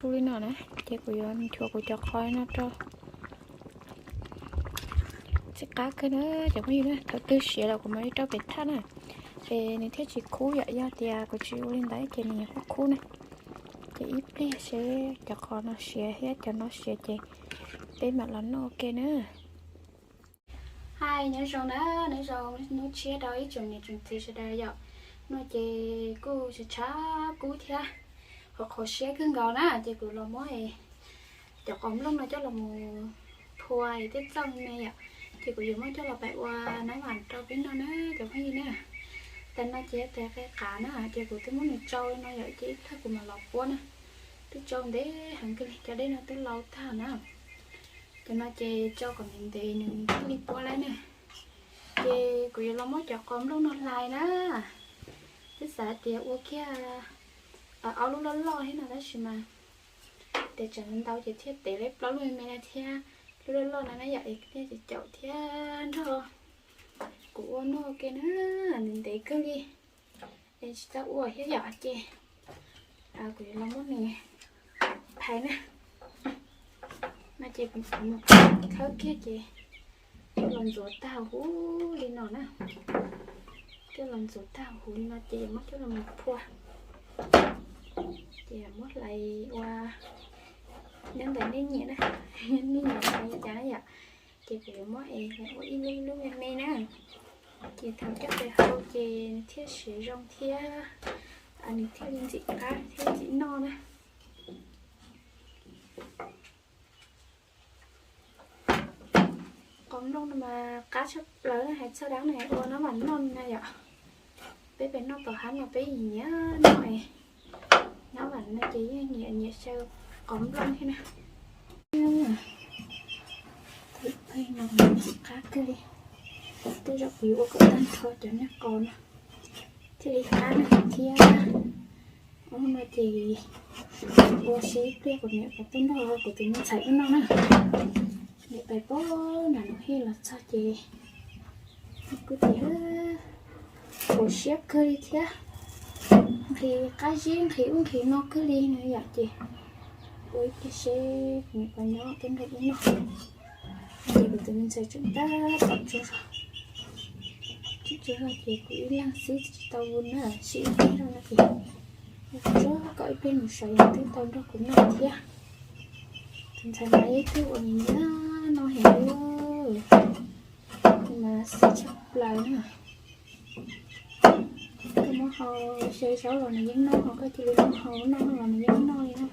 Li no na, ces kuv yuav nchuav kuv cov qos no rau. Txiv qab kawg na cov phooj ywg na, thaum twg siav lawm kuv mam li rau pem thaj na, es nws thiaj tsis khub yom. Yog tias kuv tsis ua li ntawd ces nws yuav khub khub na. Ces ib pliag seb cov qos no siav thiab cov no siav ces peb mam los noj ua ke na. Hais nyob zoo na, nyob zoo hnub tshiab rau ib tsoom niam tsoom txiv sawv daws yom. No ces kuj tshav tshav kub thiab, qhov qhov siab kawg nkaus na, ces kuv los muab cov qos nplooj no coj los mus phua es tej txauj me yom, ces kuv yuav muab coj los pais ua nab vam rau peb noj na cov phooj ywg na. Tam no ces tes qe qav na, ces kuv twb muab nws tsau li no yom, ces ib pliag kuv mam los puab na. Twb tsau ntev heev kawg li, cov dej no twb lau tag na. Cov no ces tsau kom ntev ntev nws thiaj li puab laib na. Ces kuv yuav los muab cov qos nplooj no hlais na. Twb xav tias ua kiag ob lub loj loj thiab no tab sis mas tes tsam ntau ces thiaj tev laib plaub lub me me no thiab. Lub loj loj no na yom, es thiaj caum thiab nrog kuv ua noj ua ke na. Nws ntev kawg li es tsis tau ua thiab yom, ces kuv yuav los muab nws phais na. No ces kuv mus khawb kiag ces coj los ntxuav tag huv li no na. Coj los ntxuav tag huv li no ces yuav muab coj los mus phua. Ces muab hlais ua, nyob ntawm nej nyiam na, nej nyiam hlais li cas na yom. Ces kuv yuav muab es hlais ua ib lub ib lub me me na. Ces thaum coj pem hau ces nws thiaj siav zoo thiab nws thiaj li ntxim qab thiab ntxim noj na. Qos nplooj no mas qab tshaj plaws, hais txog dab no ua nab vam noj na yom. Peb pem noj tom hav no peb nyiam noj es, nab vam no ces yeej nyiam nyiam xyaw qos nplooj thiab na. Pheej no ntxim qab kawg li. Tej zaum kuv yuav ua kom tag nrho cov niag qos no thiaj li qab na thiab. Ub no ces ua seb ib pliag kuv niam puas tuaj nrog kuv tus me ntxhais wb noj na. Niam pais pab nram Nus Hej los txog ces kuj tias khuv siab kawg li thiab, nqhis qab zib nqhis ub nqhis no kawg li no yom, ces ua ib pliag seb kuv niam puas nyob tuaj nrog wb noj. Ces kuv tus me ntxhais tseem tab tom tsaug zog, tseem tsaug zog ces kuv ib leeg xwb tsis tau ua na, sib ib pliag no ces ua tsuag kom ib pliag nws sawv los twb tau nrog kuv noj thiab. Tus ntxhais mas yeej twb ua nyiam noj heev li, mas xav tshaj plaws na. Koj muab hau xyaw zaub los nws yeej noj, ho koj cia li muab hau noj los nws yeej noj li na.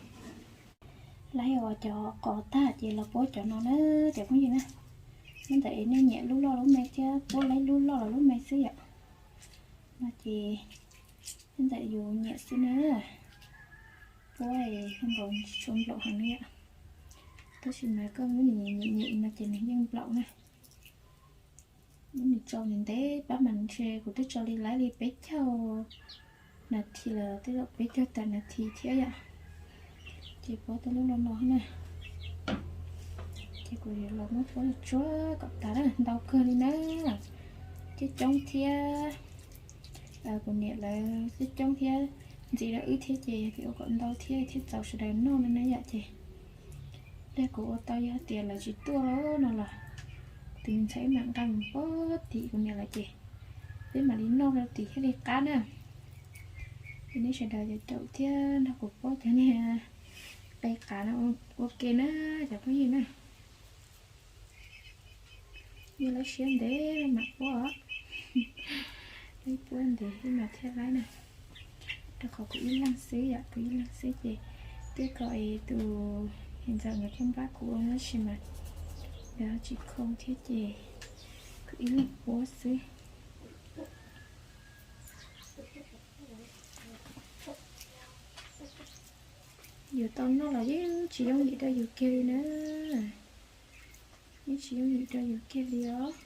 Laib ua cov qos tag ces los puab cov no na, cov phooj ywg na. Nyob ntawm es nej nyiam lub loj lub me thiab puab laib lub loj los lub me xwb yom. No ces nyob ntawm yus nyiam xwb na. Puab es nkaus tsis tshua nplaum heev li yom. Tab sis mas koj muab nws nyiam nyiam no ces nws yeej nplaum na. Muab nws tsau ntev ntev pab mas ntshe kuv twb tsau li laib li peb caug nas this los twb yog peb caug tawm nas this thiab yom. Ces puab tej lub no no na. Ces kuv yuav los muab puab tsuag kom tas na, ntau kawg li na. Coob coob thiab. Kuv niam lawv coob coob thiab, ntxiv rau wb thiab ces yog tias ua kom ntau thiab thiaj txaus sawv daws noj no na yom. Ces pliag kuv ua tau, yog tias lawv tsis tuaj no los tus me ntxhais wb mam nqa mus puab tim kuv niam lawv ces peb mam li noj rau tim thiaj li qab na. Ces nej sawv daws caum thiab nrog kuv puab cov niag qe qav no ua ke na, cov phooj ywg na. Yog lawv siab ntev mam puab, lawv puab ntev mas thiaj laib na. Rau qhov kuv ib leeg xwb yom, kuv ib leeg xwb ces twb kom es tus niam ntxawm nkawd tuaj npab kuv ua tab sis mas nkawd tsis khoo thiab ces kuv ib leeg puab xwb. Yuav tau noj los yeej tsis yooj yim rau yus kiag li na. Yeej tsis yooj yim rau yus kiag li os.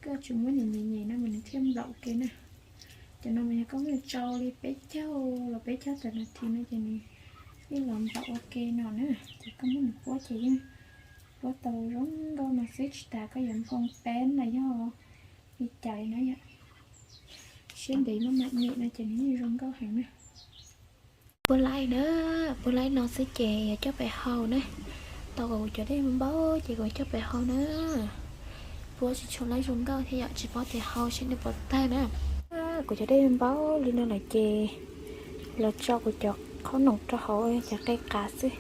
Koj tsuas muab nyem nyem nyem no mas nws thiaj nplaum ua ke na. Cov no mas yog koj muab nws tsau li peb caug los peb caug tawm nas this no ces nws yeej los nplaum ua ke no na. Ces koj muab nws puab ces yeej Puab tau zoo nkauj no xwb tsis tas koj yuav nphoo peb los yog li cas li na yom. Siab ntev muab mam nyem no ces nws yeej zoo nkauj heev na. Puab laib na, puab laib no xwb ces yuav coj pem hau na. Tau kuv cov dej npau ces kuv coj pem hau na. Puab tsis tshua laib zoo nkauj thiab yom, tsis paub tias hau seb nws puas tawg na. Kuv cov dej npau li no lawm ces los tso kuv cov qhob noom rau hauv cov qe qav xwb.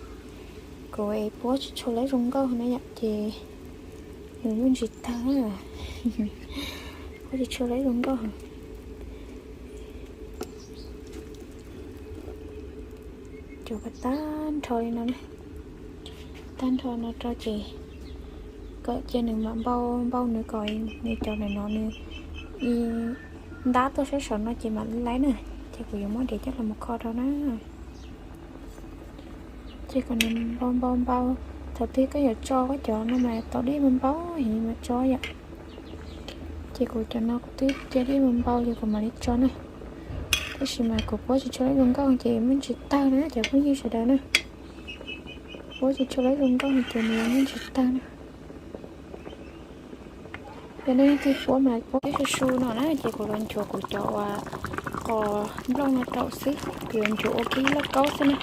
Kuv puab tsis tshua laib zoo nkauj na yom, ces nws yeej tsis tawg. Puab tsis tshua laib zoo nkauj. Cov ko tag nrho li no, tag nrho no rau ces kom cia nws mam npau, npau nws kom nws cov ntawm no nws ntab tuaj sab saum no ces mam laib na. Ces kuv yuav muab diav coj los mus kho rau na. Ces kom nws npau npau npau, thaum twg koj yuav tso koj cov no mas tau dej npau npau heev mas tso yom. Ces kuv cov no kuv twb cia dej npau npau ces kuv mam li tso na. Tab sis mas kuv puab tsis tshua laib zoo nkauj ces yeej tsis tawg na cov phooj ywg sawv daws na. Puab tsis tshua laib zoo nkauj ces nws yeej tsis tawg na. Yog nej leej twg puab mas puab su su no na ces kuv los nchuav kuv cov uas qos nplooj no rau xwb, kuv yuav nchuav ua kiag ib lauj kaub xwb na.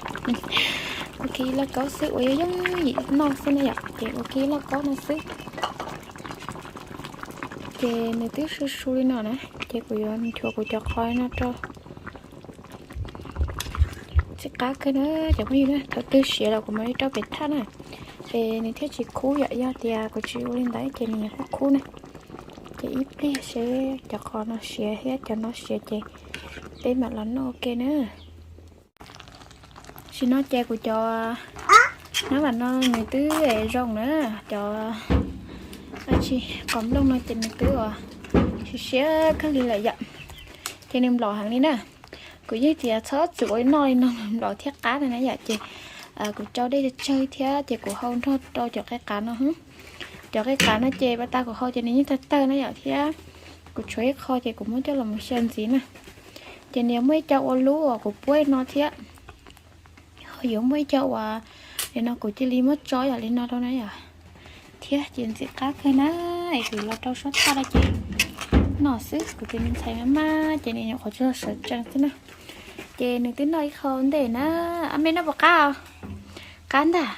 Ua kiag ib lauj kaub xwb ua yooj yooj yim noj xwb na yom, ces ua kiag ib lauj kaub no xwb. Ces nws twb su su li no na, ces kuv yuav nchuav kuv cov qos no rau. Txiv qab kawg na cov phooj ywg na, thaum twg siav los kuv mam li rau pem thaj na, es nws thiaj tsis khub yom, yog tias kuv tsis ua li ntawd ces nws yeej khub khub na. Ces ib pliag seb cov qos no siav thiab cov no siav ces peb mam los noj ua ke na. Tam sim no ces kuv cov nab vam no nws twb zoo na, cov dab tsi, qos nplooj no ces nws twb uas siav siav kawg li lawm yom. Ces nws nplaum heev li na. Kuv yeej tias txhob txwm ua noj li no nplaum thiab qab na yom, ces kuv rau dej tsawg tsawg thiab ces kuv hau nrog rau cov qe qav no. Cov qe qav no ces pas tas kuv hau ces nws yeej tawg tawg na yom, thiab kuv tshuav ib qho ces kuv muab coj los mus xyaw ntxiv na. Ces nws yuav muaj ib co ua lub uas kuv puab no thiab, ho yuav muaj ib co uas nim no kuv cia li muab tso yam li no rau na yom. Thiab ces ntxim qab kawg na, es kuv los rau suab thaj no ces noj xwb, kuv tus me ntxhais maj maj ces nws nyuam qhuav tsis tau sawv tsees xwb na. Ces nws twb noj ib qho ntej na. Ab, me noj puas qab os? Qab ntag.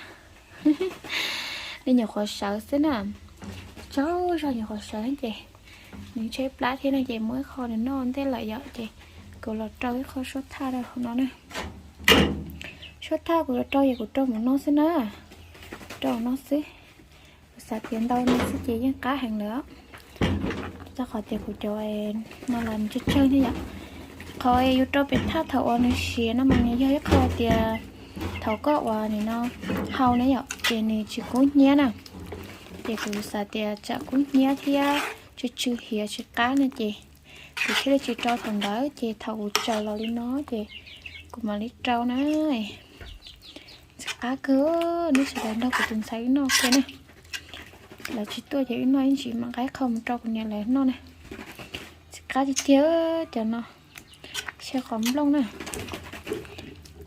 Nws nyuam qhuav sawv xwb na, tsaug zog nyuam qhuav sawv ces nws tshaib plab thiab no ces muab ib qho nws noj ntej lawm yom, ces kuv los rau ib qho suab thaj rau hauv no na. Suab thaj kuv los rau ces kuv rau mus no xwb na, rau mus no xwb. Kuv xav tias ntau no xwb ces yeej qab heev lawm. Rau qhov tias kuv cov no los nws tsawg tsawg thiab yom. Qhov yuav rau pem thaj thaum uas nws siav no mas nws yog ib qho tias thaum koj uas nim no hau na yom, ces nws tsis kub hnyiab na. Ces kuv xav tias tsam kub hnyiab thiab tsw tsw hiav tsis qab no ces kuv thiaj li tsis rau thaum ntawd, ces thaum kuv tsaws los li no ces kuv mam li rau na. Ntxim qab kawg, nej sawv daws nrog kuv tus ntxhais wb noj ua ke na. Lawv tsis tuaj ces wb noj ib ntsis mam nqa ib qho mus rau kuv niam lawv noj na. Ntxim qab tiag tiag cov no, xyaw qos nplooj na.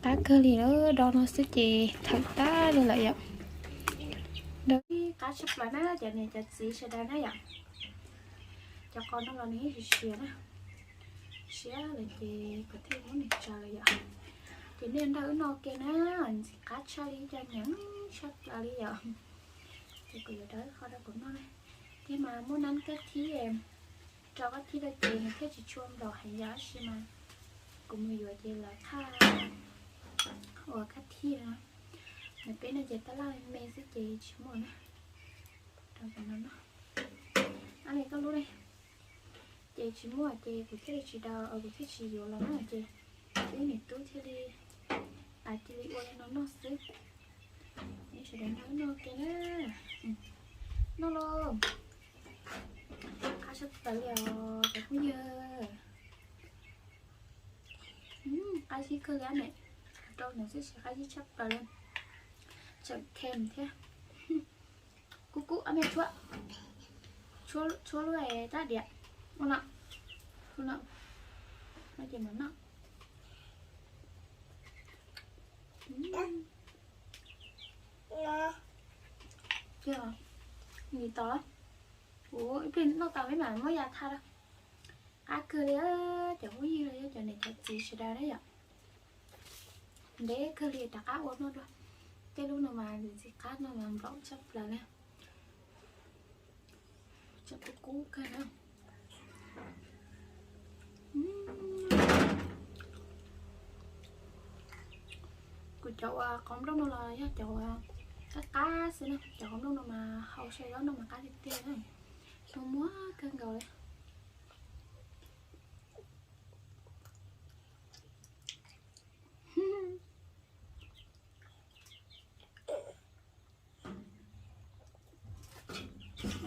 Qab kawg li lawm, do no xwb ces thawm tag li lawm yom. Do qab tshaj plaws na cov niam cov txiv sawv daws na yom. Cov qos no los nws yeej siav siav na, siav lawm ces kuv thiaj muab nws tsaws lawm yom. Ces nej nrog wb noj ua ke na, ntxim qab tshaj li cov nyeem tshaj plaws li yom. Ces kuv yuav rau ib qho rau kuv noj na. Thiab mas muaj nab kab thib, rau kab thib rau ces nws thiaj tsis tshua nplaum heev yom, tab sis mas kuv mus yuav ces lawv thaj uas kab thib no. Nws peb no ces tab laj me xwb ces tsis muaj na. Rau cov no no. Ab, li koj lub ne, ces tsis muaj ces kuv thiaj li tsis rau, kuv thiaj tsis yuav los na ces wb niam tub thiaj li cia li ua li no noj xwb. Nej sawv daws nrog wb noj ua ke na. Noj lauj. Qab tshaj plaws li os cov phooj ywg. Qab zib kawg li ne. Rau ntawd xwb ces qab zib tshaj plaws li. Tseem khem thiab. Kub kub, ab, me tshuab, tshuab lub rab diav ua no, ua no, no ces mam noj. Ua ib pliag noj tas peb mam muab ya tha lawm. Qab kawg li cov phooj ywg los yog cov niam cov txiv sawv daws na yom. Ntev kawg li rov qab ua noj dua. Tej lub no mas ntxim qab no mas nplaum tshaj plaws li. Tseem kub kub kawg na. Kuv cov uas qos nplooj no los yog cov uas qab qab xwb na, cov qos nplooj no mas hau sai zaub no mas qab tiag tiag na. Muag muag kawg nkaus li.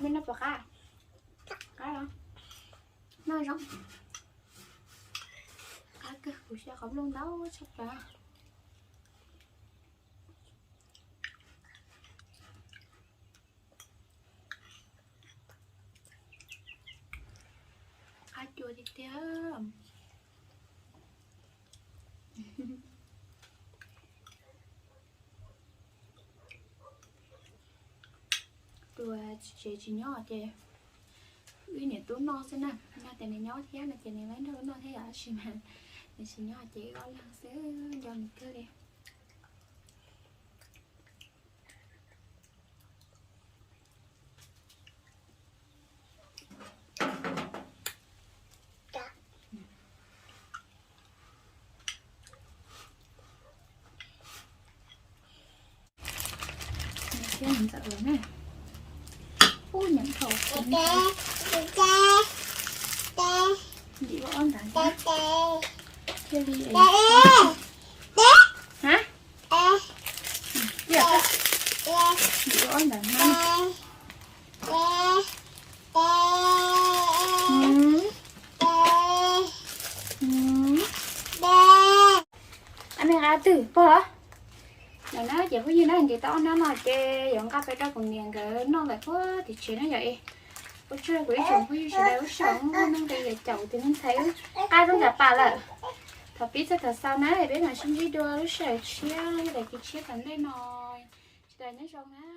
Mej noj puas qab? Qab los? Noj zoo. Qab kawg, kuv xyaw qos nplooj ntau tshaj plaws. Qab cua tiag tiag. Tus tsev tsis nyob ces wb niam tub noj xwb na, yog tias nws nyob thiab no ces nws yeej nrog wb noj thiab yom, tab sis mas nws tsis nyob ces wb ob leeg xwb nco nws kawg li. Thiab ntxawm na. Ub, nyeem thaum ntim ua ob ntas thiaj li. Hab, ntim ua ob ntas no. Ab, neb nqa twg pog los? Ntawm na ces phooj ywg na, ntim tau ob hnab no ces yuav nqa pem rau kuv niam nkawd noj ntawm puag tim tsev na yom. Ua tsaug kuv ib tsoom phooj ywg sawv daws lub sij hawm muaj nuj nqis yuav caum tus neeg ntxhais wb qab zoo cas pas lawm. Thov pib txog thaum xaus na, peb mam sib ntsib dua lub sij hawm tshiab los yog daim clip tshiab tom ntej no. Sawv daws nyob zoo na.